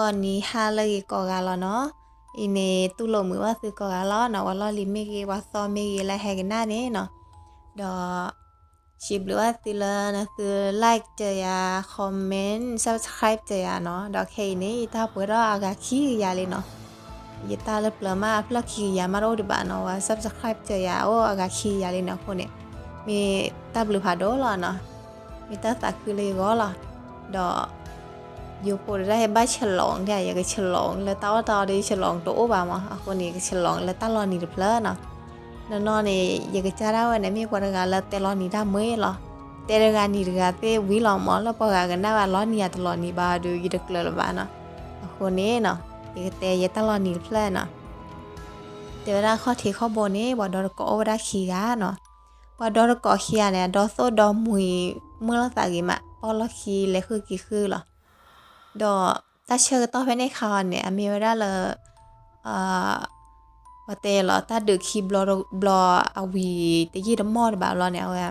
ဂီၤနံၤဟါလၢအဂ့ၤကိးဂၤလီၤနီၤ, အံၤန့ၣ် တူၢ်လိာ်မုာ်ဘၣ်သုကိးဂၤလီၤနီၤ, ပှၤလီၢ်လံၤမ့ၢ်ဂ့ၤ ပှၤသီမ့ၢ်ဂ့ၤ လၢဟဲကနၣ်န့ၣ်နီၤ, ဒီး စံးဘျုးဘၣ်သုလၢနသု like တယၤ comment subscribe တယၤနီၤ, ဒီးခဲအံၤန့ၣ် ယတၢ်ပှဲၤထီၣ်အဂၤခံကယၤလံနီၤ, ယတၢ်လၢပျၢၤမးအဖျၢၣ်ခံကယၤမးတအိၣ်ဒံးဘၣ်နီၤ, ပှၤ subscribe တယၤအိၣ်အဂၤခံကယၤလံနီၤ, အဃိန့ၣ် မ့ၢ်တၢ်ဘျုးဖးဒိၣ်လီၤနီၤ, မ့ၢ်တၢ်သးခုလၢယဂီၢ်လီၤ, ဒီး ယိဖိတဒၣ်ဟဲဘၣ်ဆလီၤဒၣ် ယကဆလီၤလၢတၢ်အီၣ်တၢ်အီဒီး ယဆလီၤတအိၣ်ဘၣ်မး, အဃိန့ၣ် ယကဆလီၤလၢတၢ်လီၤနံၤတဖျၢၣ်နီၤ, နီၢ်နီၢ်န့ၣ် ယကစၢ်ဒၣ်ဝဲန့ၣ် မ့ၢ်ပှၤတဂၤလၢတဲလီၤနံၤတၢ်မ့ၢ်လီၤ, တဲတဂၤနံၤတဂၤသ့ၣ်ဝံၤလီၤမး, လၢပှၤဂၤကနၣ်ဝဲလီၤနံၤအတလီၤနံၤဘၣ်ဒီး ယတကျၢၤလၢၤဘၣ်နီၤ, အဃိန့ၣ်နီၤ ယကတဲယတၢ်လီၤနံၤတဖျၢၣ်နီၤ, တဲဝဲဒၣ်ခီၣ်ထံးခီၣ်ဘိန့ၣ် ပှၤဒီတကိးအိၣ်ဝဲဒၣ်ခံဂၤနီၤ, ပှၤဒီတကိးခံဂၤန့ၣ် အဒီသိၣ်ဒီမှံၤမုၢ်လိာ်သးဂ့ၤမး ပီၣ်လီၢ်ခံလဲၤဃုာ်က့ၤဃုာ်လီၤ, ဒီးတၢ်ဆၢကတီၢ်ဖဲန့ၣ်အခါအီၤန့ၣ် အမ့ၢ်ဝဲဒၣ်လၢ ပှၤတဲလီၤ တၢ်ဒုးခံဘျီတဘျီအဝံၤတယံာ်တမီၢ်တဘၣ်ဘျီန့ၣ် အဝဲ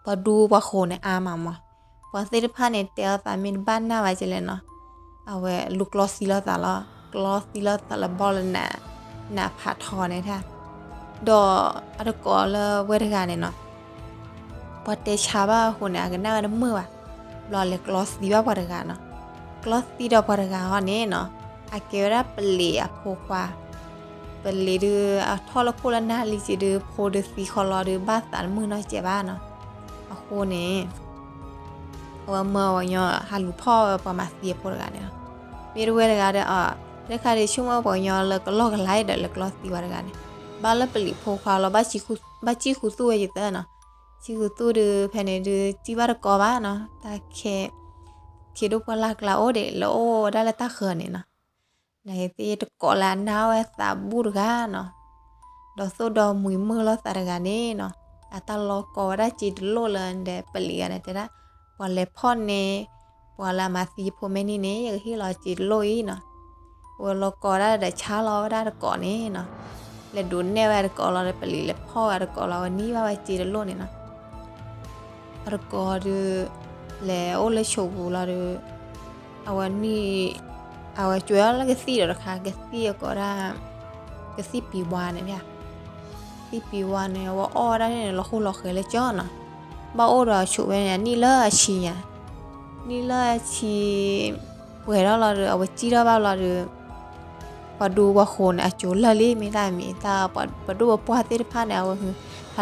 ပှၤဒူပှၤဃိၤန့ၣ်အါမးမး, ပှၤသ့ၣ်တဖၣ်န့ၣ် တဲအီၤသးမ့ၢ်တဘၣ်နၢ်ဘၣ်ကလဲၣ်နီၤ, အဝဲလူၤကျီသံလိာ်သးလီၤ, ကျီသံလိာ်သးလၢဘီလၢနး နးဖးထီန့ၣ်တၢ်, ဒီးအတကိးလၢဝဲတဂၤန့ၣ်နီၤ ပှၤတဲဆါဘၣ်အဃိန့ၣ် အကနၣ်ဝဲတမုာ်ဘၣ်, ဘျီလဲၤကျီသံဘၣ်ပှၤတဂၤနီၤ, ကျီသံဒီးပှၤတဂၤဟီန့ၣ်နီၤ, အကဲဝဲဒၣ်ပလံၤအဖိခွါ, ပလံၤဒုး အထီၣ်လၢခိၣ်လၢနၢ်လံက့ၤဒုး ဖိဒုးသံခီလီၤဒုး ဘၣ်သးတမုာ်နီတစဲးဘၣ်နီၤ, အဃိန့ၣ် အဝဲမၢပှၤကညီဟးလူၤဖီၣ်ဝဲပှၤမၤသံအဖိတဂၤန့ၣ်လီၤ, မ့ၢ်တဝဲတဂၤဒီး အ တခါဒုးဆိကမိၣ်ပှၤကညီလၢကလီၢ်ကလါဒီး လဲၤကျီသံဝဲတဂၤန့ၣ်, ဘၣ်လၢပလံၤဖိခွါလီၤ ဘၣ်စံၣ်ဃုာ်သူၣ်ဝဲယသၢနီၤ, စံၣ်ဃုာ်သူၣ်ဒုး ဖဲန့ၣ်ဒုး စံၣ်ဘၣ်တကိးဘၣ်နီၤ, တၢ်ခဲ ခ့ဒိၣ်ပှၢ်လၢ်ကျါအိၣ်ဒံး လဲၤအိၣ်ဝဲဒၣ်လၢတၢ်ဃၢၤန့ၣ်နီၤ, နသ့ၣ်တကိးလၢအနၢ်ဝဲသးဘူၣ်တဂၤနီၤ, ဒီးသိၣ်ဒီမှံၤမုၢ်လိာ်သးတဂၤန့ၣ်နီၤ, အတၢ်လီၤကီဝဲဒၣ်စ့တလိၣ်လၢဒီးပလံၤဂၤန့ၣ် တဲဒၣ် ပှၤလဲၤဖီၣ်န့ၢ် ပှၤလၢအမၤသံဖိမဲာ်နံၤန့ၣ် ယကဟ့ၣ်လီၤစ့တလိၣ်အံၤနီၤ, ဝဲလီၤကီဒၣ်ဒီးဆါလီၤဝဲဒၣ်တကိးန့ၣ်နီၤ, လဲၤဒိးနဲၣ်ဝဲတကိးလီၤဒီး ပလံၤလဲၤဖီၣ်ဝဲတကိးလီၤ ဝဲနံၣ်ဘၣ်ဝဲစ့တလိၣ်န့ၣ်နီၤ အတကိးဒုး လဲၤအိၣ်လၢဆိးပူၤလီၤဒီး အဝဲနံၣ် အဝဲကွဲအီၤလၢကသံၣ်ဒီးတခါ ကသံၣ်အကိးဒၣ် ကသံၣ်ပံၤဝါန့ၣ်, ကသံၣ်ပံၤဝါန့ၣ် အဝဲအီၣ်ဝဲဒၣ်န့ၣ် လီၤဟူလီၤဃဲၤလၢကၠီနီၤ, ဘၣ်အိၣ်ဒီးအဆိးဝဲန့ၣ် နံၣ်လၢအဆံညါ, နံၣ်လၢအဆံ ပှဲၤထီၣ်လီၤဒီး အဝဲစံၣ်ထီၣ်ဘၣ်လီၤဒီး ပှၤဒူပှၤဃိၤန့ၣ် အစိၤလၢာ်လံမ့ၢ်တၢ်မံၤ တၢ်ပှၤဒူပှၤပှၢ်သ့ၣ်တဖၣ်န့ၣ် အဝဲဟး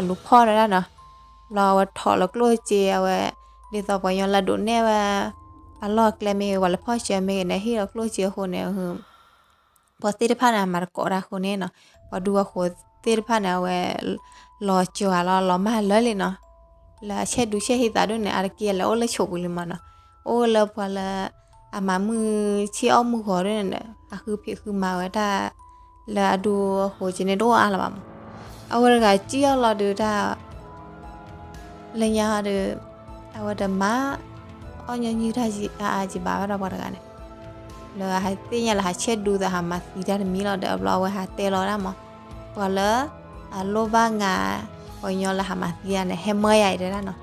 လူၤဖီၣ်ဝဲဒၣ်နီၤ, ဘျီအဝဲထိးလီၤကျိၣ်စ့ အဝဲ ဒ်သိးပှၤကညီလၢဒိးနဲၣ်ဝဲ အလီၢ်အကျဲမ့ၢ်ဂ့ၤ ပှၤလဲၤဖီၣ်စၢၤမ့ၢ်ဂ့ၤန့ၣ် ဟ့ၣ်လီၤကျိၣ်စ့အဃိန့ၣ် ပှၤသ့ၣ်တဖၣ်န့ၣ် အမၤတကိးတၢ်အဃိန့ၣ်နီၤ, ပှၤဒူပှၤဃိၤသ့ၣ်တဖၣ်န့ၣ် အဝဲ လီၤစှၤလီၤ လီၤမၢ်လၢာ်လံနီၤ, လၢအဆဲးဒူဆဲးဟံးသးဒ်န့ၣ် အါတက့ၢ်လဲၤအိၣ်လၢဆိးပူၤလံမးနီၤ, အိၣ်ဝဲလၢပှၤလၢ အမၤမုၢ်ဆ့ၣ်အီၣ်မုၢ်ဂီၤဒ်န့ၣ်ဒီး အဃုဖံးဃုမၤဝဲတၢ် လၢအဒူအဃိက့န့ၣ်တအိၣ်အါလၢၤဘၣ်မး, အဝဲတဂၤစံၣ်အီၤလီၤဒီးတၢ် လၢညါဒီး အဝဲတမၤ အီၣ်ညီနုၢ်တၢ်အါအါက့ၤဘၣ်ဝဲဒၣ်ပှၤတဂၤန့ၣ်, လၢအဟးသ့ၣ်ညါလၢဟးဆဲးဒူသး ဟးမၤသံတၢ်တမံၤလီၤဒီး အဘျီအဝဲဟးတဲလီၤဝဲဒၣ်မး, ပှၤလၢ အလိၣ်ဘၣ်ငါ ပှၤကညီလၢဟးမၤသံတၢ်န့ၣ် ဟဲမၢယၤအံၤတဲဒၣ်နီၤ,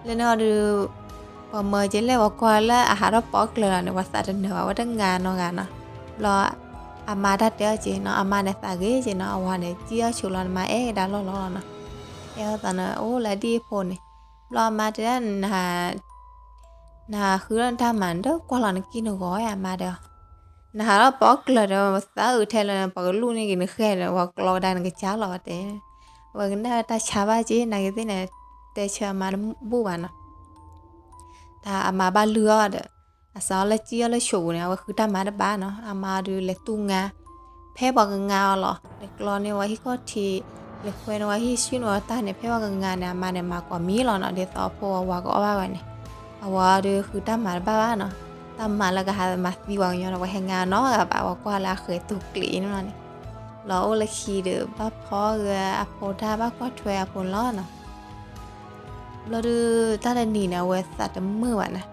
လၢန့ၣ်အီၤဒုး ပှၤမၢက့ၤလဲၣ် ပှၤကွၢ်လၢအဟးထီၣ်ပိာ်ကျၢၤလီၤန့ၣ် ပှၤသးတနၢၤဘၣ် ဝဲတငါနီတဂၤနီၤ, ဘျီ အမါတၢ်တဲအီၤက့ၤနီၤ အမါန့ၣ်သးဂ့ၤက့ၤနီၤ အဝၤန့ၣ် စံၣ်အီၤဆိးလီၤန့ၣ် မါအဲၣ်ကဒါလီၢ်လီၢ်လီၤနီၤ, အဲၣ်အီၤသးန့ၣ် အိၣ်လၢဒ်အဖိန့ၣ်, ဘျီအမါတဲဒၣ် နဟးဃုထီၣ်နတၢ်မၤနတကွၢ်လီၤနကံၢ်နဂီၤဧါ အမါတဲအီၤ, နဟးထီၣ်ပိာ်ကျၢၤဒီး သးအုးထဲလၢပှၤကလူၣ်န့ၢ်က့ၤနဃဲဒီး ပှၤကျီကဒါနကစၢ်လီၤဝဲတဲ, ဝဲကနၣ်တၢ်ဆါဘၣ်က့ၤ နာ်က့ၤသ့ၣ်န့ၣ် တဲဆၢအမါတဘူၣ်ဘၣ်နီၤ တၢ်အမါဘၣ်လုၢ်အီၤဒီး အစးအီၤလၢစံၣ်အီၤလၢဆိးပူၤန့ၣ် အဝဲဃုတၢ်မၤတဘၣ်နီၤ အမါဒုးလဲၤတူၢ်ငါ, ဖဲပှၤကငါအီၤလီၤ လဲၤကျီန့ၢ်ဝဲဟံၣ်ခီၣ်ထံး, လဲၤခွဲန့ၢ်ဝဲဟံၣ်ဆူၣ်န့ၢ်ဝဲတၢ်န့ၣ် ဖဲပှၤကငါန့ၣ် အမါန့ၣ်မၤကိးမံၤလီၤနီၤ ဒ်သိးအဖိအဝၤကအီၣ်ဘၣ်ဝဲန့ၣ်, အဝၤဒုးဃုတၢ်မၤတဘၣ်ဘၣ်နီၤ, တၢ်မၤလၢကဟးမၤသံပှၤကညီဒီး ပှၤဟဲငါနီတဂၤဘၣ် ပှၤကွၢ်လၢအဃဲၤတူာ်ကျံးန့ၣ်လီၤန့ၣ်, လီၤအိၣ်လၢခံဒီး ဘၣ်ဖီဂဲၤအဖိတၢ် ဘၣ်ကွၢ်ထွဲအဖိန့ၣ်လီၤနီၤ ဘျီဒုး တၢ်တနံၤန့ၣ် အဝဲသးတမုာ်ဘၣ်န့ၣ်,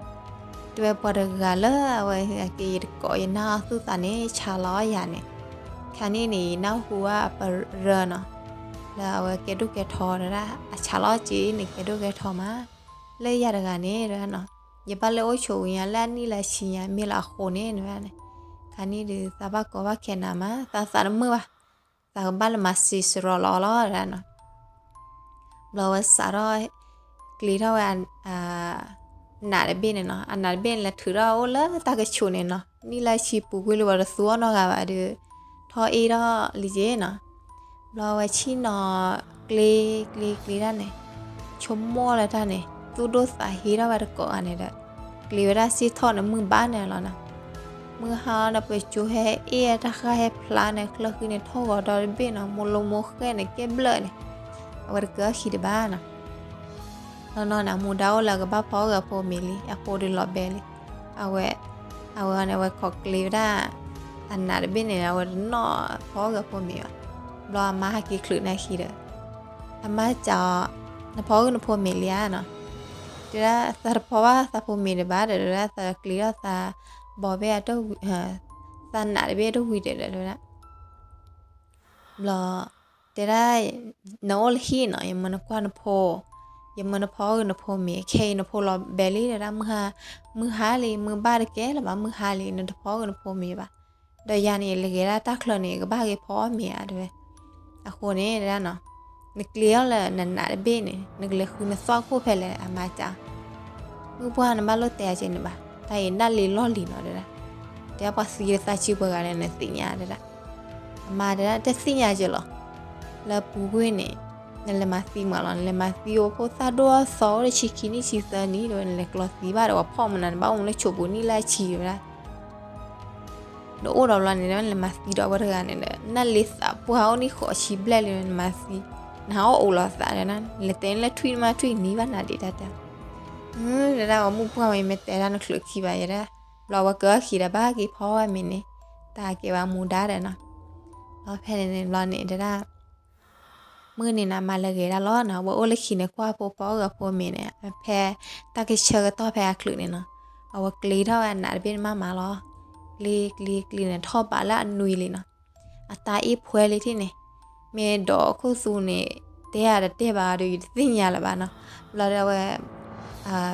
တဲဝဲပှၤတဂၤလၢအဝဲက့ၤယတကိး ယနၢ်အီၣ်သူၣ်သးန့ၣ် ဆါလီၤအီၣ်ယၤန့ၣ်, ခါန့ၣ်န့ၣ် ယနၢ်ဟူဘၣ်အပရၢနီၤ, လၢအဝဲကဲဒိၣ်ကဲထီတဒၣ် အဆါလီၤအီၣ်က့ၤန့ၣ် ကဲဒိၣ်ကဲထီမး, လၢယၤတဂၤန့ၣ်တဒၣ်နီၤ ယဘၣ်လၢအိၣ်ဆိးဝံၤညါလၢအနံၣ်လၢအဆံညါ မ့ၢ်လၢအဃိန့ၣ် တဲဝဲဒၣ်န့ၣ်, ခါန့ၣ်ဒီး သးဘၣ်ကီဘၣ်ခဲနၤမး သးသးတမုာ်ဘၣ်, သးကဘၣ်လၢမၤစံးစရီလီၤအီၤလီၤ တဲဒၣ်နီၤ. ဘျီဝဲစးထီၣ်ကျ့ထီၣ်ဝဲ အနးတဘ့ၣ်န့ၣ်နီၤ, အနးတဘ့ၣ်န့ၣ် လဲၤထုးထီၣ်အိၣ်လၢတၢ်ကဆူးန့ၣ်နီၤ, နံၣ်လၢအဆံပူၤကွံာ်လံ ပှၤတသူအီၣ်နီတဂၤဘၣ်ဒီး ထီၣ်အ့ၣ်ထီၣ်လံက့နီၤ. ဘျီဝဲဆ့ၣ်နီၤကျ့ ကျ့ကျ့ဒၣ်န့ၣ် ဆိကမိၣ်လၢတၢ်န့ၣ် သူၣ်ဒိၣ်သးဟ့ထီၣ်ဝဲတကိးဂၤန့ၣ်ဒီး ကျ့ဝဲဒၣ်စ့ၢ်ထီၣ်န့ၣ် မုၢ်ဘၣ်န့ၣ်လီၤနီၤ. မုၢ်ဟါလီၤဒီး ပစိၤဟဲအ့ၣ်တၢ်ဃၢ်ဟဲဖျါန့ၣ် ချၢဃံန့ၣ် ထီၣ်ဂီၤဒီတဘ့ၣ်နီၤ, မိၢ်လိမိၢ်ဃဲန့ၣ် ကဲဘျၢၣ်န့ၣ် အဝဲတကၢၢ်အခံတဘၣ်နီၤ. နီၢ်နီၢ်န့ၣ် အမူဒါအိၣ်လၢအကဘၣ်ဖီအီၣ်ဂၢၢ်ဖိမ့ၤလံ, အဃိဒီးလီၤဘဲလံ. အဝဲ အဝဲန့ၣ် အဝဲခိးကျ့ဝဲဒၣ် အနးတဘ့ၣ်န့ၣ် အဝဲတနီၣ်ဖီအီၣ်ဂၢၢ်ဖိမ့ၤဘၣ်. ဘျီအမါဟဲက့ၤချုးန့ၢ်အခံဒီး အမါစံးအီၤ, နဖီအီၣ်ဂၢၢ်နဖိမ့ၤလံဧါနီၤ. တဲဒၣ် သးတဖီဘၣ်သးဖိမ့ၤတဘၣ်ဒီး တဲဒၣ် သးကျ့ထီၣ်သးဘီဘ့ၣ်အတဝံၤ, သးနးတဘ့ၣ်အတဝံၤဒီး တဲဒၣ် ဘျီ တဲဒၣ် နအိၣ်လၢဟံၣ်နီၤ, ယမၢနကွၢ်နဖိ, ယမၢနဖီအီၣ်ဂၢၢ်နဖိမ့ၤ, ခဲအံၤနဖိလီၤဘဲလံ တဲဒၣ်, မုၢ်ဟါလံ မုၢ်ဘၣ်တကဲလၢၤဘၣ်, မုၢ်ဟါလံ နတဖီအီၣ်ဂၢၢ်နဖိမ့ၤဘၣ်. ဒီးယၤန့ၣ် လဲၤဂဲၤဒၣ်တၢ်ချၢန့ၣ် ကဘၣ်က့ၤဖီအီၣ်မ့ၤဧါ တဲဝဲ. အဃိန့ၣ် တဲဒၣ်နီၤ, နကျ့အီၤလၢနနးတဘ့ၣ်န့ၣ် နကလဲၤဃုနသွၣ်ခိၣ်ဖဲလဲၣ် အမါစံး. မုၢ်ပှၢ်နဘၣ်လိၣ်တဲအက့န့ၣ်ဘၣ်, တၢ်အံၤနၢ်လ့လီၢ်လံၤနီၤ တဲဒၣ်. တဲပှၤသံတသးစုပှၤဂၤလဲၣ် နသ့ၣ်ညါ တဲဒၣ်. အမါတဲဒၣ် တသ့ၣ်ညါက့လီၤ. လၢပူၤကွံာ်န့ၣ် နလဲၤမၤသံမးလီၤ, နလဲၤမၤသံအိၣ်ဖှိၣ်သၣ်ဒိၣ်အသီအိၣ်ဒီးဆံခံနံၣ်ဆံသၢနံၣ် တဲဝဲ, နလဲၤကျီသံဘၣ်ဒီး ပှၤဖီၣ်မနၤ နဘၣ်အိၣ်မူလၢဆိးပူၤနံၣ်လၢအဆံ တဲဝဲဒၣ်. နအိၣ်ဒီးဘျီန့ၣ် နလဲၤမၤသံဒီးအဝဲတဂၤန့ၣ်ဒီး နၢ်လ့သးပှၢ်အိၣ်နံၣ်ဃိးဆံဘျဲၣ်လံ နမၤသံ, နဟးအီၣ်အိၣ်လီၤသးဒီး နလဲၤတဲလၢထွံၣ်နမါထွံၣ်နံၤဘၣ်နၤဒံးတၢ်တဲ တဲဒၣ်ဝဲမုၢ်ပှၢ်ဝဲ ယမ့ၢ်တဲဒၣ်နချုးခံဘၣ်ယဲဒၣ်. ဘျီဝဲကၢအခံဒီး ဘၣ်က့ၤဖီဝဲမ့ၤန့ၣ် တၢ်ကဲဝဲမူဒါဒီးနီၤ. ဘျီဖဲန့ၣ်န့ၣ်ဘျီန့ၣ်တဲဒၣ် မုၢ်န့ၣ်န့ၣ် အမါလဲၤဂဲၤဒၣ်လီၤနီၤ, ဝဲအိၣ်လၢခံန့ၣ် ကွၢ်ဖိဖီအီၣ်ဂၢၢ်ဖိမ့ၤန့ၣ် ဖဲတၢ်ကဆၢကတီၢ်ဖဲအချုးန့ၣ်နီၤ, အဝဲကျ့ထီၣ်ဝဲအနးတဘ့ၣ်န့ၣ်မးမးလီၤ. ကျ့ကျ့ကျ့န့ၣ် ထီၣ်ဘးလၢအနွံလံနီၤ. အတၢ်အ့ၣ်ဖှဲလံထံၣ်န့ၣ်, မ့ၢ်ဒိးခိၣ်သူန့ၣ် တဲယၤတတဲဘၣ်ဒီး ယတသ့ၣ်ညါလၢၤဘၣ်နီၤ.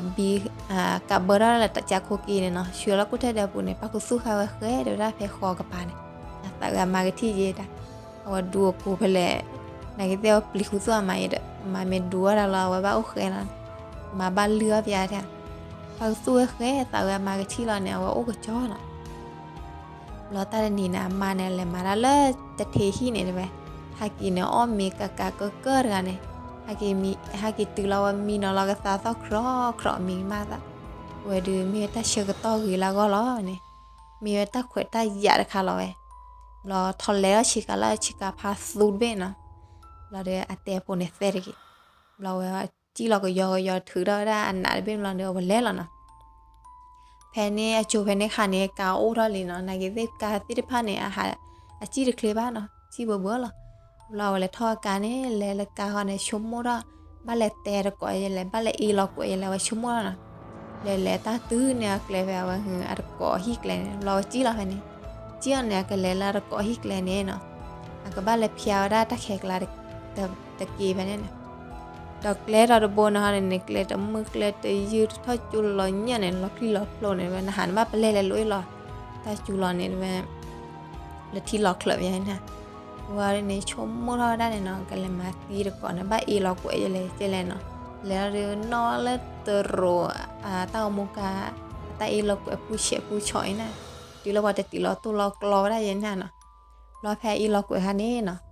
ဘျီဒီးအဝဲ ဘံ ကးဘၢထီၣ်လၢတၢ်ကၠၢခိၣ်က့ၤန့ၣ်နီၤ, ဆှၢလီၤကိၣ်ထဲဒၢးပူၤန့ၣ် ပၣ်ခူသူၣ်ဃာ်ဝဲဃဲ တဲဝဲဒၣ် ဖဲဃီကပၤန့ၣ်, အသးဝဲအမါကထံၣ်ယဲဒၣ်, အဝဲဒူအကိၤဖဲလဲၣ်, နာ်က့သ့ၣ်အဝဲပျံၤခူသူၣ်အမါယဲဒီး အမါမ့ၢ်ဒူအီၣ်တၢ်လီၤ အဝဲဘၣ်အိၣ်ဃဲလီၤ, မၤဘၣ်လုၢ်အီၣ်ပျါတၢ်, ပၣ်ခူသူၣ်ဝဲဃဲ အသးဝဲအမါကထံၣ်လီၤန့ၣ် အဝဲအိၣ်ကကၠီလီၤ. ဘျီတၢ်တနံၤန့ၣ် အမါန့ၣ် လဲၤမၤတၢ်လၢတထံဟံၣ်န့ၣ်တဲဝဲ, ဟဲက့ၤန့ၣ် အီၣ်မ့ၤကကးကၢကၢတဂၤန့ၣ်, ဟဲက့ၤမံ ဟဲက့ၤတုၤလီၤဝဲမံနီၤလီၤကသးသီၣ်ခြီခြီမံကမၣ်သး, ဝဲဒုးမ့ၢ်ဝဲတၢ်ဆၢကတီၢ်ဂ့ၤလၢအဂီၢ်လီၤန့ၣ်, မ့ၢ်ဝဲတၢ်ခွဲးတၢ်ယာ်တခါလီၤဝဲ. ဘျီထီၣ်လဲၤထီၣ်ဆ့ကၤလၢဆ့ကၤဖးသူတဘ့ၣ်နီၤ, ဘျီဒီးအတဲဖိန့ၣ်သဲတဂ့ၤ, ဘျီဝဲစံၣ်လီၤကယီကယီထုးထီၣ်ဝဲဒၣ်အနးတဘ့ၣ်ဘျီဒီး အဝဲလဲၤလီၤနီၤ. ဖဲန့ၣ်အစိၤဖဲန့ၣ်ခါန့ၣ် ကါအိၣ်ထီၣ်လံနီၤ, နာ်က့သ့ၣ်ကါသ့ၣ်တဖၣ်န့ၣ် အဟး အစံၣ်တချ့ဘၣ်နီၤ, စံၣ်ဘၢဘၢလီၤ. ဘျီဝဲလဲၤထီၣ်အကါန့ၣ် လဲၤလၢကါဃီန့ၣ် ဆိကမိၣ်ထီၣ် ဘၣ်လဲၤတဲတကိးယဲလဲၣ် ဘၣ်လဲၤအ့လီၤကွဲးယဲလဲၣ် ဝဲဆိကမိၣ်ထီၣ်နီၤ. လဲၤလဲၤတၢ်တုၤန့ၣ် အကျဲဖဲအဝဲဟုအတကိးဟံၣ်ကျဲန့ၣ် ဘျီဝဲစံၣ်လီၤဖဲန့ၣ်, စံၣ်လီၤန့ၣ် အကလဲၤလၢတကိးဟံၣ်ကျဲန့ၣ်နီၤ, အကဘၣ်လဲၤဖျါဝဲဒၣ်တၢ်ခဲကျါ တက့ၤဖဲန့ၣ်န့ၣ်, ဒီးကျဲဒီးတဘိန့ၣ်ဟီန့ၣ်န့ၣ် ကျဲတမုၢ်ကျဲတယုၢ် တထီၣ်ကၠူလီၤညၣ်န့ၣ် လီၤချံလီၤဖျိန့ၣ်ဝဲ နဟးနဘၣ်ပလဲၢ်လဲၤလိအ့ၣ်လီၤ, တၢ်ကၠူလီၤန့ၣ်ဝဲ လၢထံလီၤချၢးဖဲန့ၣ်, ဝဲန့ၣ်ဆိကမိၣ်ထီၣ်ဝဲဒၣ်န့ၣ်နီၤ ကလဲၤမၤသံတကိးန့ၣ် ဘၣ်အ့လီၤကွဲးယဲလဲၣ် ကဲလဲၣ်နီၤ, လဲၤလီၤဒီးနီၣ်လၢတရိး တၢ်အိၣ်မူကါ အတၢ်အ့လီၤကွဲးဖူဆဲးဖူဆီအံၤန့ၣ်, တုၤလၢပှၤတတုၤလီၤတိၢ်လီၤကျီဝဲဒၣ်ယဲန့ၣ်နီၤ, ဘျီဖဲအ့လီၤကွဲးခါန့ၣ်နီၤ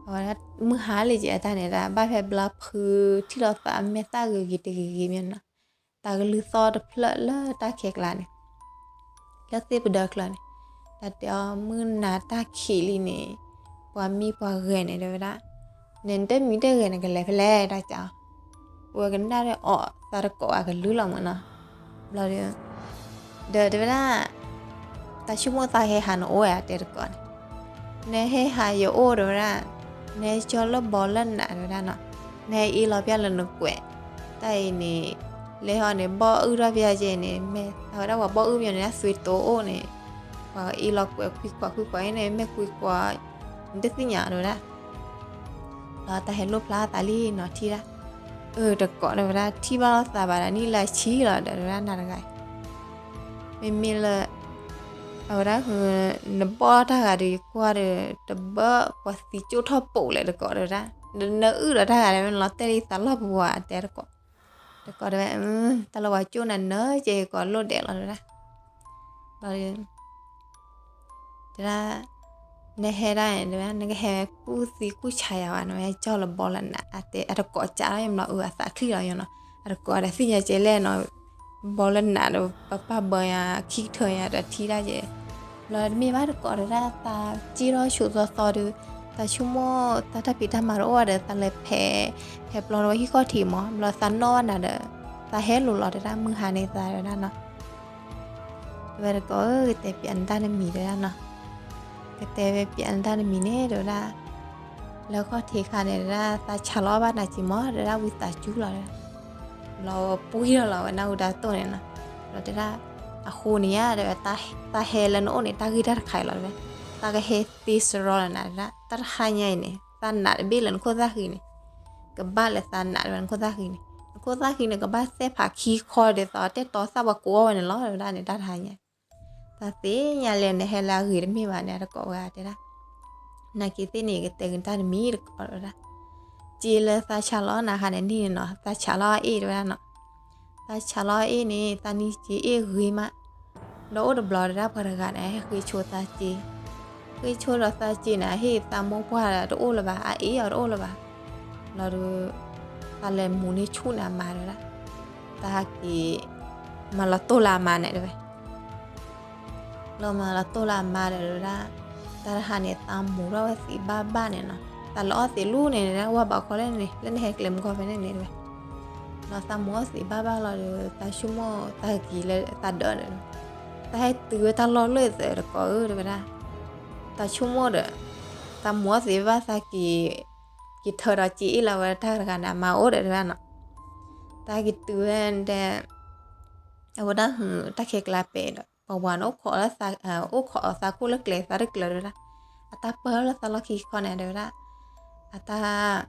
အဝဲမုၢ်ဟါလံကဲတၢ်န့ၣ် တၢ်ဘၣ်ဖဲဘျါဖုထံၣ်လီၤသးအမဲာ်သၣ်ဂ့ၤဂ့ၤတဂ့ၤဂ့ၤမ့ၢ်နီၤ, တၢ်ကလုၢ်သီၣ်တဖျၢၣ်လၢတၢ်ခဲကျါန့ၣ်, လၢသ့ၣ်ပဒၢချၢန့ၣ်, တၢ်တဲအီၤမုၢ်နၤတၢ်ခံးလံန့ၣ်, ပှၤမံပှၤဂဲၤန့ၣ်တဲဝဲဒၣ်, နတမံတဂဲၤန့ၣ် ကလဲၤဖဲလဲၣ်တၢ်ကး, ဝဲကနၣ်ဒီးအီၣ်သးတကိးအကလုၢ်လီၤမ့ၢ်နီၤ, ဘျီဒီး ဒီးတဲဝဲဒၣ်, တၢ်ဆိကမိၣ်သးဟဲဟးနအိၣ်ဧါတဲတကိးန့ၣ်, နဟဲဟးယအိၣ်တဲဝဲဒၣ်, နဟဲကၠီလၢဘီလၢနးတဲဝဲဒၣ်နီၤ, နဟဲအ့လီၤပျၢ်လၢနကွဲး, တၢ်အံၤန့ၣ်, လဲၤဟီန့ၣ် ဘီၣ်အုၣ်ထီၣ်ပျၢ်ကဲန့ၣ် မ့ၢ်အဝဲဒၣ်ပှၤဘီၣ်အုၣ်ပျၢၤန့ၣ် အသွံတိအိၣ်န့ၣ်, ပှၤအ့လီၤကွဲးခွံခွးခွံခွးအံၤန့ၣ် မ့ၢ်ခွံခွး, နတသ့ၣ်ညါတဲဝဲဒၣ် ဒီးတၢ်ဟဲလိၣ်ဖျါသးလံနီၤထံၣ်ဒၣ်, အၢ တကိးတဲဝဲဒၣ် ထံၣ်ဘၣ်လိာ်သးဘၣ်ဒီး နံၣ်လၢဆံလီၤဒီး တဲဝဲဒၣ်နၤတဂၤအံၤ, မ့မ့ၢ်လၢ အဝဲဒၣ် နဘီၣ်တၢ်ဂၤဒီး ယကွၢ်ဒီး တဘၣ်ပှၤသံကၠိၣ်ထီၣ်ပိာ်လဲၣ် တကိးတဲဝဲဒၣ်, နအုၣ်ဒီးတၢ်ဂၤဒီး မ့ၢ်လီၤတဲာ်လံသးလီၢ်ပူၤဧါ တဲတကိး, တကိးတဲဝဲ တၢ်လၢပှၤကၠိၣ်နၤနၢကဲကီးလိၣ်ဒဲးလီၤ တဲဝဲဒၣ်, ဘျီ တဲဒၣ် နဟဲဒၣ်န့ၣ် တဲဝဲဒၣ် နကဟဲကူၣ်သံကူၣ်ဆးယၤဝဲ နဝဲကၠီၣ်လၢဘီလၢနး အတဲ အတကိးကးလီၤ ယမျီအုးအသးချံလီၤယနီၤ, အတကိးဒီးသ့ၣ်ညါကဲလဲၣ်နီၤ, ဘီလၢနးဒီး ပပၢ်ဘၢညါ ခံကထၢညါဒီးထံၣ်ဒၣ်ကဲ, ဘျီတမ့ၢ်ဘၣ်တကိးတဲဒၣ် သးက့ထီၣ်ဆိးသီသီဒီး သးဆိကမိၣ် သးတၢ်ဖံးတၢ်မၤတအိၣ်ဘၣ်ဒီး သးလဲၤဖဲး ဖဲးပျီဝဲဟံၣ်ခီၣ်ထံးမး ဘျီသးနီၣ်ဘၣ်နၤဒီး သးဟဲလိာ်လီၤတဲဒၣ် မုၢ်ဟါန့ၣ်သးတဲဒၣ်နီၤ တဲဝဲတကိးဧၢ ကတဲပၠးနတၢ်တမံၤတဲဒၣ်နီၤ, ကတဲဝဲပၠးနတၢ်တမံၤန့ၣ် တဲဝဲဒၣ်, လၢခီၣ်ထံးခါန့ၣ် တဲဒၣ် သးဆးလီၤအီၣ်ဘၣ်နၤက့ၤမး တဲဒၣ် ဝံသးစူၤလီၤတဲဒၣ်, ဘျီပှံၢ်ထီၣ်လီၤဝဲနၢ်ဟူတၢ်တိၢ်န့ၣ်နီၤ, ဘျီတဲဒၣ်, အဃိန့ၣ်ဧါ တဲဝဲ, သးဟဲလၢနအိၣ်န့ၣ် တၢ်ဂ့ၢ်တၢ်တခါအံၤလီၤတဲဝဲ, သးကဟဲသ့စရီလၢနၤတဲဒၣ် တၢ်တဟါညါအံၤန့ၣ် သးနးတဘ့ၣ်လၢနခိၣ်သၣ်ဃံန့ၣ် ကဘၣ်လၢသးနးတဲဝဲ နခိၣ်သၣ်ဃံန့ၣ်, နခိၣ်သၣ်ဃံန့ၣ် ကဘၣ်သဲၣ်ဖးခံခီဒ်သိး တဲတီသၣ်ပှၤကိးအီၣ်ဝဲန့ၣ်လီၤ တဲဝဲဒၣ်န့ၣ် တၢ်တဟါညါ, သးသ့ၣ်ညါလၢနဟဲလၢအဂ့ၤတမ့ၢ်ဘၣ်န့ၣ် တကိးဝဲတဲဒၣ်, နာ်က့ၤသ့ၣ်န့ၣ် ကတဲက့ၤနတၢ်တမံၤ တကိးတဲဒၣ်, က့ၤလၢသးဆးလီၤနၤခါန့ၣ်န့ၣ်နီၤ သးဆးလီၤအအ့ၣ်တဲဝဲဒၣ်နီၤ, သးဆးလီၤအအ့ၣ်န့ၣ် သးနံၢ်က့ၤအ့ၣ်ဂ့ၤမး, ဒီးအိၣ်တဘျီတဲဒၣ် ပှၤတဂၤန့ၣ် ဟဲဃ့ဆိသးစ့ ဃ့ဆိဒီးသးစ့န့ၣ် ဟ့ၣ်သးမိၢ်ပှၢ်ဒီးတအိၣ်လၢၤဘၣ် အအ့ၣ်အီၤတအိၣ်လၢၤဘၣ်, လီၤဒီး သးလဲၤမူၤန့ၢ်ဆူၣ်န့ၣ်အမါတဲဝဲဒၣ်, သးဟဲက့ၤ မၤလီၤတိၢ်လၢအမါန့ၣ်တဲဝဲ လီၤမၤလီၤတိၢ်လၢအမါဒီးတဲဝဲဒၣ်, တၢ်တဟါန့ၣ် သးမူၤထီၣ်ဝဲသံးဘၣ်ဘၣ်န့ၣ်နီၤ, သးလဲၤအီၣ်သံးလူၢ်န့ၣ်တဲဒၣ် ဝါဘၣ်ခီလၢန့ၣ် လၢနဟဲကျဲမုၢ်ခီဖဲန့ၣ်န့ၣ်တဲဝဲ, လီၤသးမူၤအီၣ်သံးဘၣ်ဘၣ်လီၤဒီး သးဆိကမိၣ်သးက့ၤလၢသးဒၢးန့ၣ်, သးဟဲတုၤဝဲတၢ်လီၢ်လၢသးတကိးဧၢတဲဝဲဒၣ်, သးဆိကမိၣ်ဒီး သးမူၤအီၣ်သံးဘၣ်သးက့ၤ, က့ၤထၢဒီးစ့အ့ၣ်လီၤဝဲတၢ်တဂၤန့ၣ် အမါအိၣ်ဒီးတဲဝဲဒၣ်နီၤ, သးက့ၤတုၤဝဲဒီး အဝဲဒၣ် တၢ်ခဲကျါပဲဒီး ပှၤဝၤန့ၣ် အိၣ်ခိးသးခိၣ်လၢကျဲသးတကျၢၤတဲဝဲဒၣ်, အတၢ်ပၢၢ်လၢသးလီၢ်ခံခီန့ၣ်တဲဝဲဒၣ်, အတၢ်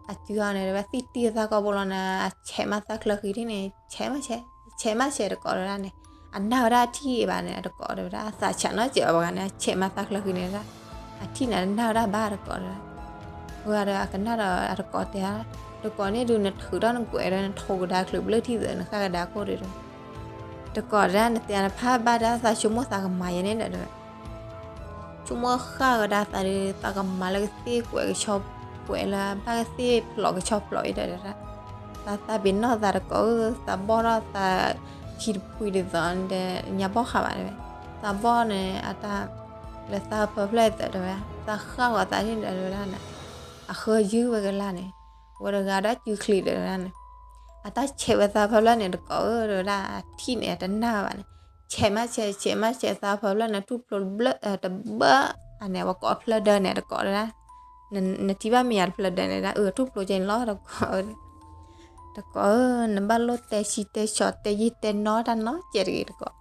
အစုအီၤန့ၣ်တဲဝဲ သံၣ်တံၢ်သးကီၢ်ဘိလီၤန့ၣ် အဆဲးမးသးချၢဃံဒ်န့ၣ် ဆဲးမးဆဲး ဆဲးမးဆဲးတကိးတဲဝဲဒၣ်န့ၣ်, အနၢ်ဝဲဒၣ်အထံၣ်ဘၣ်န့ၣ် တကိးတဲဝဲဒၣ် အသးဆးနီၢ်စဲးအီၤပှၤဂၤန့ၣ် အဆဲးမးသးချၢဃံန့ၣ်တဲဝဲဒၣ်, အထံၣ်န့ၣ် နၢ်ဝဲဒၣ်ဘၣ်တကိးတဲဝဲဒၣ်, ဝဲဒီးအကနၣ်ဒီးအတကိးတဲ, တကိးန့ၣ်ဒုး နထုးထီၣ်နကွဲးဒီး နထိးကဒါချုးဘျၢၣ်ထံၣ်သး နဃၣ်ကဒါခိၣ်ဒီး တကိးတဲဒၣ် နတဲနဖးဘၣ်ဒၣ်သးဆိကမိၣ်သးကမၤယဲန့ၣ်ဒီး ဆိကမိၣ်ဃၣ်ကဒါသးဒီး သးကမၤလၢကသ့ၣ်ကွဲးကဆီ ကွဲးလၢဘၣ်ကသ့ၣ်ဖျိးကဆီဖျိးအံၤဒီး သးသးပ့ၤနီၣ်သးတကိးဧၢ သးဘီၣ်ထီၣ်သးခံတဖှံဒ်သိးဒီး ညါဘီၣ်ဃးဘၣ်တဲဝဲ, သးဘီၣ်န့ၣ် အတၢ် လၢသးဖၢဖျၢၣ်အံၤသးတဲဝဲ, သးဃၣ်ဂီၤသးန့ၣ်ဒီးတဲဝဲဒၣ်န့ၣ်, အဃၢယုၢ်ဝဲကလါန့ၣ်, ဝဲတဂၤဒီးစုချံဒီးတဲဝဲဒၣ်န့ၣ်, အတၢ်ဆဲးဝဲသးဖၢဖျၢၣ်န့ၣ်တကိးဧၢ တဲဝဲဒၣ် အထံၣ်န့ၣ် အတနၢ်ဝဲဘၣ်န့ၣ်, ဆဲးမးဆဲး ဆဲးမးဆဲးသးဖၢဖျၢၣ်န့ၣ် ထူၣ်ဖျိတဘၢ တဘၢ အန့ၣ် ပှၤကိးဖျၢၣ်ဒၢန့ၣ်တကိးတဲဒၣ်, နထံၣ်ဘၣ်မ့ၢ်ယၤတဖျၢၣ်ဒၢန့ၣ်ဒၣ် အၢ ထူၣ်ဖျိကဲန့ၣ်လီၤ တကိး တကိးဧၢ နဘၣ်လိၣ်တဲဆံတဲဆှီတဲယံာ်တဲနီတၢ်နီတစဲးတဂ့ၤတကိး,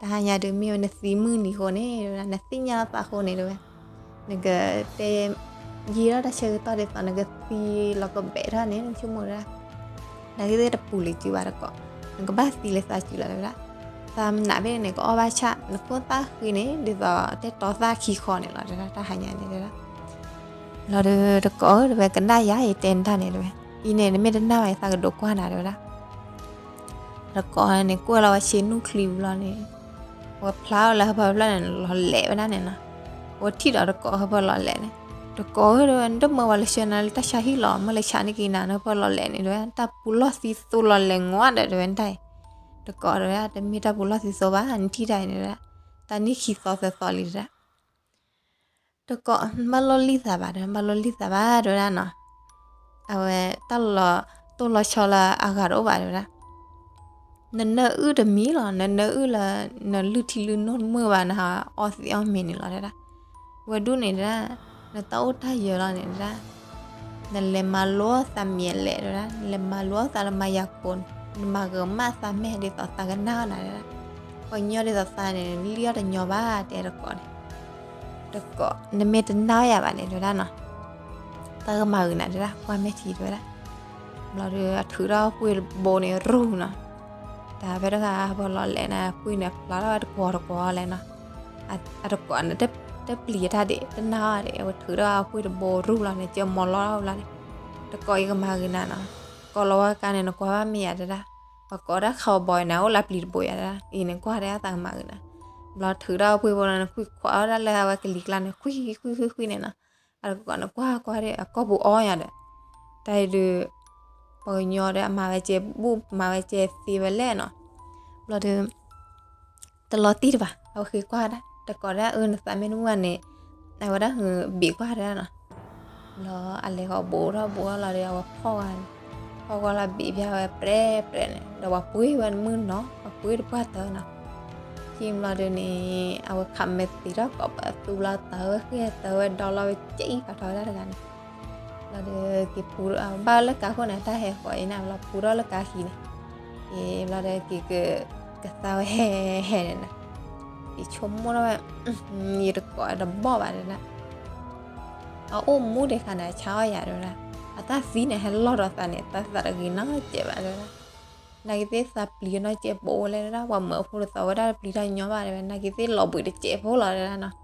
တဟါညါဒုးမ့ၢ်ဝဲနသံမုၢ်နံၤအဃိန့ၣ် နသ့ၣ်ညါလီၤသးအဃိန့ၣ်တဲဝဲ, နကတဲ ယံာ်ထီၣ်တၢ်ဆၢကတီၢ်ဒ်သိး နကသံလီၤကဘဲးထီၣ်န့ၣ် နဆိကမိၣ်တဲဒၣ်, နကသ့ၣ်တပူၤလံၤစုဘၣ်တကိး, နကဘၣ်သံလၢသးစုလီၤတဲဝဲဒၣ်, သးမနုၤဘၣ်န့ၣ် ကအီၣ်ဘၣ်ဆၣ် နခိၣ်သၣ်ဃံန့ၣ် ဒ်သိးတဲတီသၣ်ခံခီန့ၣ်လီၤတဲဒၣ် တၢ်ဟါညါန့ၣ်တဲဒၣ် လီၤဒီးတကိးဧၢ တဲဝဲကနၣ်ယၤအံၤတဲနတၢ်န့ၣ်တဲဝဲ, အံၤန့ၣ် နမ့ၢ်တနာ်ဘၣ်အံၤ သးကဒိးကွၢ်နၤတဲဝဲဒၣ်, တကိးန့ၣ် ကွၢ်လီၤဝဲဆ့နုာ်ချံဘျီန့ၣ်, ဝဲဖျါအီၤလၢဟၢဖၢဖျၢၣ်န့ၣ် လီၤလဲၤဝဲဒၣ်န့ၣ်နီၤ, ဝဲထံၣ်ဒီးတကိးဟၢဖၢလီၤလဲၤန့ၣ်, တကိးဧၢ တဲဝဲ နတမၢဝဲလၢဆှၢနၤလၢတၢ်ဆါဟံၣ်လီၤ မ့ၢ်လၢဆါန့ၢ်က့ၤနၤ နဟၢဖၢလီၤလဲၤန့ၣ်တဲဝဲ တၢ်ပူၤလီၢ်သံသိလီၤလဲၤငီဒီးတဲဝဲတၢ်အံၤ, တကိးတဲဝဲ တမ့ၢ်တၢ်ပူၤလီၢ်သံသိဘၣ် နထံၣ်တၢ်အံၤန့ၣ်တဲဝဲဒၣ်, တၢ်န့ၢ်ခံသီသၢသီလံတဲဒၣ် တကိး ဘၣ်လိၣ်လံသးဘၣ်တဲ ဘၣ်လိၣ်လံသးဘၣ်တဲဝဲဒၣ်နီၤ, အဝဲတၢ်လီၤတိၢ်လီၤဆီလၢအဂၤတအိၣ်ဘၣ်တဲဝဲဒၣ်, နနၢအုၣ်တမံၤလီၤ နနၢအုၣ်လၢ နလုၢ်ထံလုၢ်နိၣ်တမုာ်ဘၣ် နဟးအီသံးအီမ့ၤန့ၣ်လီၤတဲဒၣ်, ဝဲဒူၣ်န့ၣ်တဲဒၣ်, နတၢ်အိၣ်တၢ်ယၢၤလီၤန့ၣ်တဲဒၣ် နလဲၤမၤလိသးမ့ၢ်လဲၣ်တဲဝဲဒၣ် နလဲၤမၤလိသးလၢမၤယၤခိၣ်, နမၤကမၣ်သးမဲာ်ဒ်သိးသးကနၣ်နၤတဲဒၣ်, ပှၤကညီဒ်သိးသးန့ၣ် လံၣ်အီၣ်တညီဘၣ်တဲတကိးန့ၣ်, တကိး နမ့ၢ်တနာ်ယၤဘၣ်န့ၣ်တဲဝဲဒၣ်နီၤ, တၢ်ကမၤဂ့ၤနၤတဲဒၣ် ကွၢ်မဲာ်ထံတဲဝဲဒၣ်, ဘျီဒီးအထုးထီၣ်အပှ့ၤတဘိန့ၣ်ရူၢ်နီၤ, တၢ်ဖဲတဂၤပလီၤလဲၣ်န့ၣ် အပှ့ၤန့ၣ်ဖျါထီၣ်ဝဲတကွီၤတကွီၤလဲၣ်နီၤ, အတကွီၤန့ၣ် တပျံၤတၢ်ဒံး တနာ်အီၤဒံး အဝဲထုးထီၣ်အပှ့ၤတဘိရူၢ်လီၤန့ၣ် ကၠၢမီၤလီၤဘျီန့ၣ်, တကိးယကမၤဂ့ၤနၤနီၤ, ကိးလီၤဝဲကါန့ၣ် နကွၢ်ဘၣ်မ့ၢ်ယၤတဒၣ်, ပှၤကိးဒၣ်ခးအီၤဘီအံၤန့ၣ် အိၣ်လၢပျံၤတဘိယၤတဒၣ် အံၤန့ၣ်ကွၢ်ဒၣ်သးကမၤဂ့ၤနၤ, ဘျီထုးထီၣ်အပှ့ၤဘိန့ၣ် နခွံခွးအီၤဒၣ်လၢအဝဲကလံၤကျါန့ၣ် ခွံခွံခွံခွံန့ၣ်နီၤ, အတကိးန့ၣ်ကွၢ်ကွၢ်ဒံး အကိာ်ပူၤအီယၤဒီး, တၢ်အံၤဒုး ပှၤကညီဒီးအမၤဝဲကဲဘူၣ် မၤဝဲကဲသ့ဝဲလဲၣ်နီၤ, ဘျီဒီး တလီၤတံၢ်တဘၣ် အဝဲဃ့ကွၢ်ဒၣ် တကိးဒၣ်အၢ နသးမ့ၢ်တမုာ်ဘၣ်န့ၣ်, အဝဲဒၣ်ဟဘ့ၣ်ကွၢ်တဒၣ်နီၤ, ဘျီအလဲၤဃီၤဘူးထီၣ်ဘူးထီၣ်လီၤဒီး အဝဲဖီၣ်ကွၢ်န့ၣ်, ဖီၣ်ကွၢ်လီၤဘ့ၣ်ပၠးဝဲပြဲပြဲန့ၣ် ဒီးပှၤပှ့ၤဝဲမုၢ်နီၤ ပှၤပှ့ၤတပှၢ်တၢနီၤ, ခံဘျီဒီးန့ၣ် အဝဲခးမဲာ်သ့ထီၣ်ကိးပသူဘျီ တၢ်ဝဲဃ့ၢ်တၢ်ဝဲဒီလီၤဝဲကဲအံၤဖးထီဝဲဒၣ်တဂၤန့ၣ်, ဘျီဒီးက့ၤပူၤ ဘၣ်လၢကါခိၣ်န့ၣ် တၢ်ဟဲဃီၤအံၤန့ၣ် ဘျီပူၤထီၣ်လၢကါခံန့ၣ်, က့ၤဘျီဒီးက့ၤက ကသါဝဲဟဲဟဲန့ၣ်နီၤ, ယဆိကမိၣ်ထီၣ်ဝဲ ယတကိးတဘီၣ်ဘၣ်တဒၣ်, အအိၣ်မူဒံးခါန့ၣ် အဆါအီၣ်ယၤတဒၣ်, အတၢ်သံန့ၣ် ဟဲလီၢ်ဒီးသးန့ၣ် သးသးတဂ့ၤနီတစဲးဘၣ်တဒၣ်, နာ်က့သ့ၣ်သးပျံၤနီတစဲး ပအိၣ်ဝဲလဲၣ်တဒၣ် ပှၤမၢအဖိတသီဝဲဒၣ် ပျံၤတၢ်ညီဘၣ်တဲဝဲ နာ်က့သ့ၣ်လီၤဘှံးတစဲးဖိလီၤတဒၣ်နီၤ,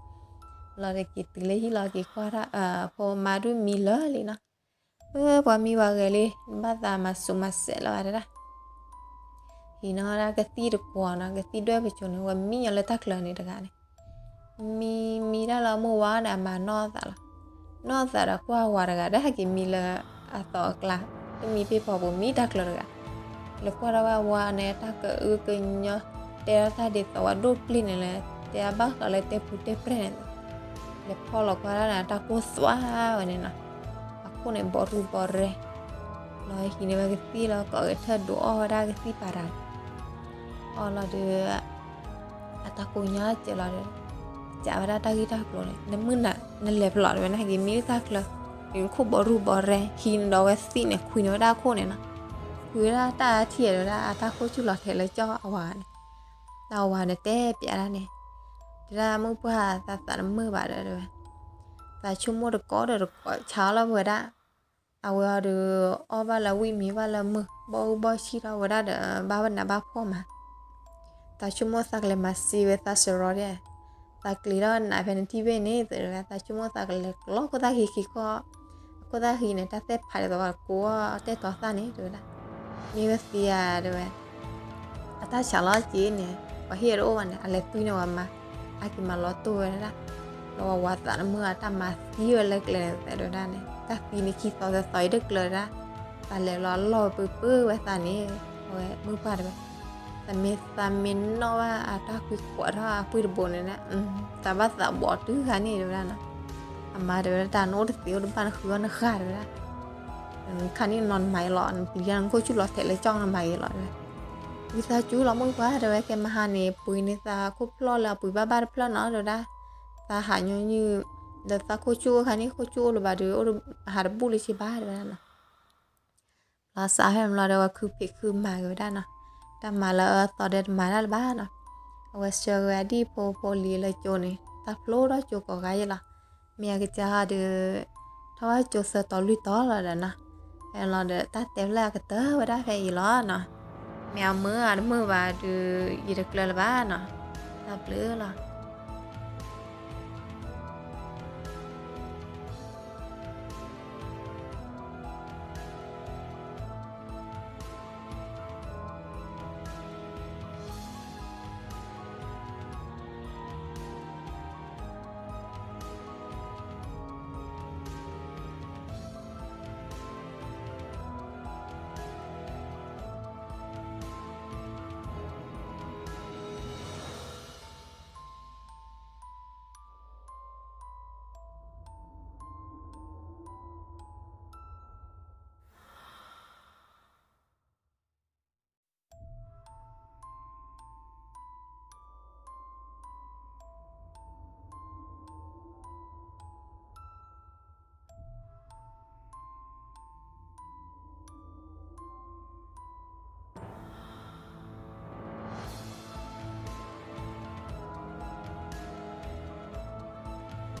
ဘျီဒီးက့ၤတုၤလၢဟံၣ်လီၤ က့ၤကွၢ်ဒၣ် ဖိမါဒုးမံလၢာ်လံနီၤ, ပှၤမံဝဲဂဲၤလံ ဘၣ်သးမၤစူၤမၤစဲးလၢၤဘၣ်တဒၣ်, ဟံးန့ၢ်ဒၣ်ကသံၣ်တကွီၤနီၤ ကသံၣ်ဒွဲၣ်ပစိၤန့ၣ် ဝဲမံညီလၢတၢ်ချၢန့ၣ်တဂၤန့ၣ်, မံမံဒၣ်လၢမုၢ်ဝါန့ၣ် အမၤနီၢ်သးလီၤ, နီၢ်သးဒီးကွၢ်ဝၤတဂၤ တဟဲက့ၤမံလၢအသီအကျါ, တမံဖ့ၣ်ဖီပူၤ မံတၢ်ချၢတဂၤ, လဲၤကွၢ်ထီၣ်ဝဲဝၤန့ၣ် တၢ်ကအုကညီ တဲဒၣ်တၢ်ဒ်သိးဝဲဒိၣ်ပျ့ၤန့ၣ်လၢ တဲအဘၣ်ဃးလၢတဲပူၤတဲပြဲၢ်န့ၣ်, လဲၤဖီၣ်လီၤကွၢ်ဒၣ်န့ၣ် တၢ်ကိၢ်သွါဝဲန့ၣ်နီၤ, အခိၣ်န့ၣ်ဘီရူဘီရဲ လီၤဟံးန့ၢ်ဝဲကသံၣ်လီၤ ကိးဂဲၤထၢၣ်ဒိးအီၣ်ဝဲဒၣ်ကသံၣ်ပၤတၢ်န့ၣ်, အီၣ်လီၤဒီး အတၢ်ကိၢ်ညါစဲးလီၤဒီး ကးဝဲဒၣ်တၢ်ဂ့ၢ်တၢ်ကျိၤန့ၣ် နမုၢ်နၤ နလဲၤဖဲလဲၣ်တဲဝဲ နဟဲက့ၤမံလၢတၢ်ချၢ, နခိၣ်ဘီရူဘီရဲ ဟံးန့ၢ်ဒီးဝဲသံၣ်န့ၣ် ခွံန့ၢ်ဝဲဒၣ်အခိၣ်န့ၣ်နီၤ, ခွံဝဲဒၣ်တၢ်ထံၣ်တဲဝဲဒၣ် အတၢ်ခိၣ်ဆူၣ်လီၤထဲးလၢကၠီအဝၤန့ၣ်, တၢ်အဝၤန့ၣ်တဲပျးဒၣ်န့ၣ်, တဲဒၣ်မုၢ်ပှၢ်သးသးတမုာ်ဘၣ်ဒီးတဲဝဲ, သးဆိကမိၣ်တကိးဒီးတကိးဆါအီၣ်လီၤပဝဲဒၣ် အဝဲအီၤဒီး အီၣ်ဘၣ်လၢဝံၣ်မံဘၣ်လၢမုၢ် ဘီၣ်အူဘီၣ်ဆံၣ်ထီၣ်ဝဲဒၣ်ဒီး ဘၣ်ဝဲနးဘၣ်ဖှီၣ်မး, သးဆိကမိၣ်သးကလဲၤမၤစ့ဝဲသးစရီဒီး, သးကျ့ၤထီၣ်နးဖဲနထံၣ်ဘ့ၣ်န့ၣ် တဲဝဲ သးဆိကမိၣ်သးကလဲၤကျီခိၣ်သၣ်ဃံခံခီ, အခိၣ်သၣ်ဃံန့ၣ် တၢ်သ့ၣ်ဖးဒ်သိးကိးတဲတီၤသၣ်န့ၣ် တဲဝဲဒၣ်, မ့ၢ်ဝဲသ့ဧါ တဲဝဲ အတၢ်ဆးလီၤက့ၤန့ၣ် ပှၤဟ့ၣ်တအိၣ်ဘၣ်န့ၣ် အလဲၤသွံန့ၢ်ဝဲမါ, အက့ၤမၤလီၤတိၢ်ဝဲဒၣ်, လီၤဝဲဝၤသးတမုာ်အတၢ်မၤသံဝဲလၢကျဲန့ၣ် တဲဝဲဒၣ်န့ၣ် တၢ်သံန့ၣ်ခံသီသၢသီအံၤတကျၢၤဒၣ်, သးလဲၤလီၤအလီၢ်ဝဲပၢပၢဝဲသးန့ၣ်, အဝဲမုၢ်ပှၢ်တဲဝဲ, သးမ့ၢ်သးမ့ၢ်နီၣ်ဘၣ်အတၢ်ကွံကွးထီၣ်အပှ့ၤတဘိန့ၣ်, သးဘၣ်သးဘီတုၤခါန့ၣ်တဲဝဲဒၣ်နီၤ, အမါတဲဝဲဒၣ် တၢ်နအိၣ်တသ့အိၣ်တဘၣ်နဃုအီၣ်နဃၣ်တဲဝဲဒၣ် ခါန့ၣ်နီၤနမၤအံၤလီၤ နပျံၤတၢ်နခိၣ်ဆူၣ်လီၤထဲးလၢကၠီနမၤအံၤလီၤတဲဝဲ, ဝံသးစူၤလီၤမုၢ်ပှၢ်တဲဝဲ ကဲမဟါန့ၣ် ပှ့ၤန့ၢ်သးခိၣ်ဖျီၣ်လၢအပှ့ၤဘၣ်ဘၣ်တဖျၢၣ်နီၤတဲဝဲဒၣ်, သးဟးညီနုၢ်, ဒီးသးခိၣ်ဆူၣ်အိၣ်ခါန့ၣ် ခိၣ်ဆူၣ်အိၣ်လၢၤဘၣ်ဒီး အိၣ်ဟးတဘူၣ်လၢၤဘၣ်တဲဝဲဒၣ်နီၤ လီၤစးဖဲမလီၤဒီး အဝဲခုဖံးခုမၤက့ၤဝဲဒၣ်နီၤ, တၢ်မၤလၢအသီဒီးတမၤတၢ်လၢၤဘၣ်နီၤ, အဝဲဆှၢက့ၤဝဲဒၣ်ဖိဖိလံၤလၢကၠိန့ၣ် တၢ်ဖျိထီၣ်ကၠိကိးဂၤယဲလီၤ, မ့ၢ်အကစၢ်ဟီဒီး ထီၣ်ဝဲကၠိသၢတီၤလွံၢ်တီၤလီၤဒီးနီၤ, ဖဲလီၤဒီးတၢ်တဲဖျၢၣ်အကတၢၢ်ဝဲဒၣ်ဖဲအံၤလီၤနီၤ, မ့ၢ်အမုာ်အတမုာ်ဘၣ်ဒီး ယတကျၢၤလၢၤဘၣ်နီၤ, တၢ်ဘျုးလီၤ.